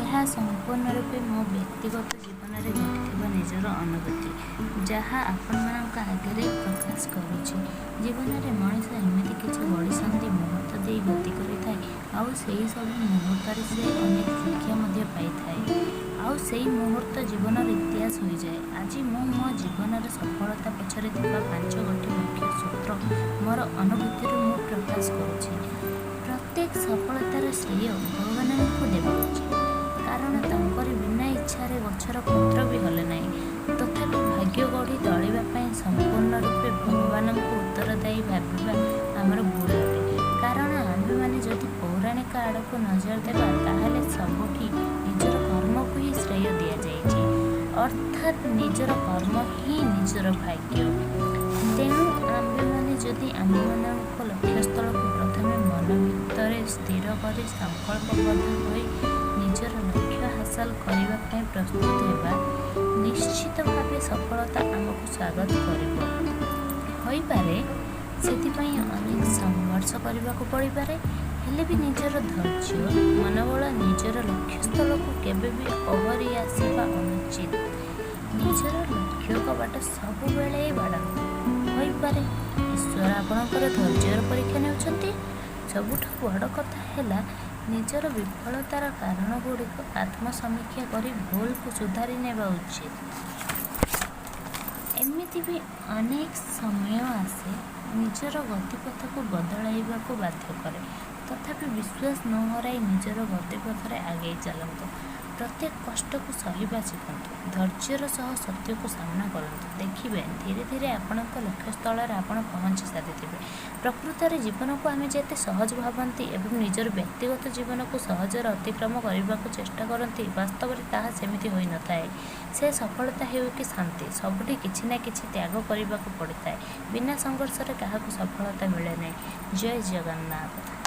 ଏହା ସମ୍ପୂର୍ଣ୍ଣ ରୂପେ ମୋ ବ୍ୟକ୍ତିଗତ ଜୀବନରେ ଘଟିଥିବା ନିଜର ଅନୁଭୂତି, ଯାହା ଆପଣମାନଙ୍କ ଆଗରେ ପ୍ରକାଶ କରୁଛି। ଜୀବନରେ ମଣିଷ ଏମିତି କିଛି ଘଡ଼ିସନ୍ଧି ମୁହୂର୍ତ୍ତ ଦେଇ ଗତି କରିଥାଏ, ଆଉ ସେହି ସବୁ ମୁହୂର୍ତ୍ତରେ ସେ ଅନେକ ଶିକ୍ଷା ମଧ୍ୟ ପାଇଥାଏ। ଆଉ ସେଇ ମୁହୂର୍ତ୍ତ ଜୀବନର ଇତିହାସ ହୋଇଯାଏ। ଆଜି ମୁଁ ମୋ ଜୀବନର ସଫଳତା ପଛରେ ଥିବା 5 ଗୋଟି ମୁଖ୍ୟ ସୂତ୍ର ମୋର ଅନୁଭୂତିରୁ ମୁଁ ପ୍ରକାଶ କରୁଛି। ପ୍ରତ୍ୟେକ ସଫଳତାର ଶ୍ରେୟ ଭଗବାନଙ୍କୁ ଦେବା ଉଚିତ, କାରଣ ତାଙ୍କରି ବିନା ଇଚ୍ଛାରେ ଗଛର ପତ୍ର ବି ହଲେ ନାହିଁ। ତଥାପି ଭାଗ୍ୟ ଗଢ଼ି ତୋଳିବା ପାଇଁ ସମ୍ପୂର୍ଣ୍ଣ ରୂପେ ଭଗବାନଙ୍କୁ ଉତ୍ତରଦାୟୀ ଭାବିବା ଆମର ଭୁଲ ଅଟେ। କାରଣ ଆମ୍ଭେମାନେ ଯଦି ପୌରାଣିକ ଆଡ଼କୁ ନଜର ଦେବା, ତାହେଲେ ସବୁଠି ନିଜର କର୍ମକୁ ହିଁ ଶ୍ରେୟ ଦିଆଯାଇଛି, ଅର୍ଥାତ୍ ନିଜର କର୍ମ ହିଁ ନିଜର ଭାଗ୍ୟ। ତେଣୁ ଆମ୍ଭେମାନେ ଯଦି ଆମ୍ଭମାନଙ୍କ ଲକ୍ଷ୍ୟସ୍ଥଳକୁ ପ୍ରଥମେ ମନ ଭିତରେ ସ୍ଥିର କରି ସଂକଳ୍ପବଦ୍ଧ ହୋଇ ନିଜର ଲକ୍ଷ୍ୟ ହାସଲ କରିବା ପାଇଁ ପ୍ରସ୍ତୁତ ହେବା, ନିଶ୍ଚିତ ଭାବେ ସଫଳତା ଆମକୁ ସ୍ୱାଗତ କରିବ। ହୋଇପାରେ, ସେଥିପାଇଁ ଅନେକ ସଂଘର୍ଷ କରିବାକୁ ପଡ଼ିପାରେ। ହେଲେ ବି ନିଜର ଧୈର୍ଯ୍ୟ, ମନୋବଳ, ନିଜର ଲକ୍ଷ୍ୟସ୍ଥଳକୁ କେବେ ବି ଓହରି ଆସିବା ଅନୁଚିତ। ନିଜର ଲକ୍ଷ୍ୟ କବାଟ ସବୁବେଳେ ବାଡ଼ାନ୍ତୁ। ହୋଇପାରେ, ଈଶ୍ୱର ଆପଣଙ୍କର ଧୈର୍ଯ୍ୟର ପରୀକ୍ଷା ନେଉଛନ୍ତି। ସବୁଠୁ ବଡ଼ କଥା ହେଲା, ନିଜର ବିଫଳତାର କାରଣଗୁଡ଼ିକ ଆତ୍ମସମୀକ୍ଷା କରି ଭୁଲକୁ ସୁଧାରି ନେବା ଉଚିତ। ଏମିତି ବି ଅନେକ ସମୟ ଆସେ, ନିଜର ଗତିପଥକୁ ବଦଳାଇବାକୁ ବାଧ୍ୟ କରେ। ତଥାପି ବିଶ୍ୱାସ ନ ହରାଇ ନିଜର ଗତିପଥରେ ଆଗେଇ ଚାଲନ୍ତୁ। ପ୍ରତ୍ୟେକ କଷ୍ଟକୁ ସହିବା ଶିଖନ୍ତୁ। ଧୈର୍ଯ୍ୟର ସହ ସତ୍ୟକୁ ସାମ୍ନା କରନ୍ତୁ। ଦେଖିବେ, ଧୀରେ ଧୀରେ ଆପଣଙ୍କ ଲକ୍ଷ୍ୟସ୍ଥଳରେ ଆପଣ ପହଞ୍ଚି ସାରିଥିବେ। ପ୍ରକୃତରେ ଜୀବନକୁ ଆମେ ଯେତେ ସହଜ ଭାବନ୍ତି ଏବଂ ନିଜର ବ୍ୟକ୍ତିଗତ ଜୀବନକୁ ସହଜରେ ଅତିକ୍ରମ କରିବାକୁ ଚେଷ୍ଟା କରନ୍ତି, ବାସ୍ତବରେ ତାହା ସେମିତି ହୋଇନଥାଏ। ସେ ସଫଳତା ହେଉ କି ଶାନ୍ତି, ସବୁଠି କିଛି ନା କିଛି ତ୍ୟାଗ କରିବାକୁ ପଡ଼ିଥାଏ। ବିନା ସଂଘର୍ଷରେ କାହାକୁ ସଫଳତା ମିଳେ ନାହିଁ। ଜୟ ଜଗନ୍ନାଥ।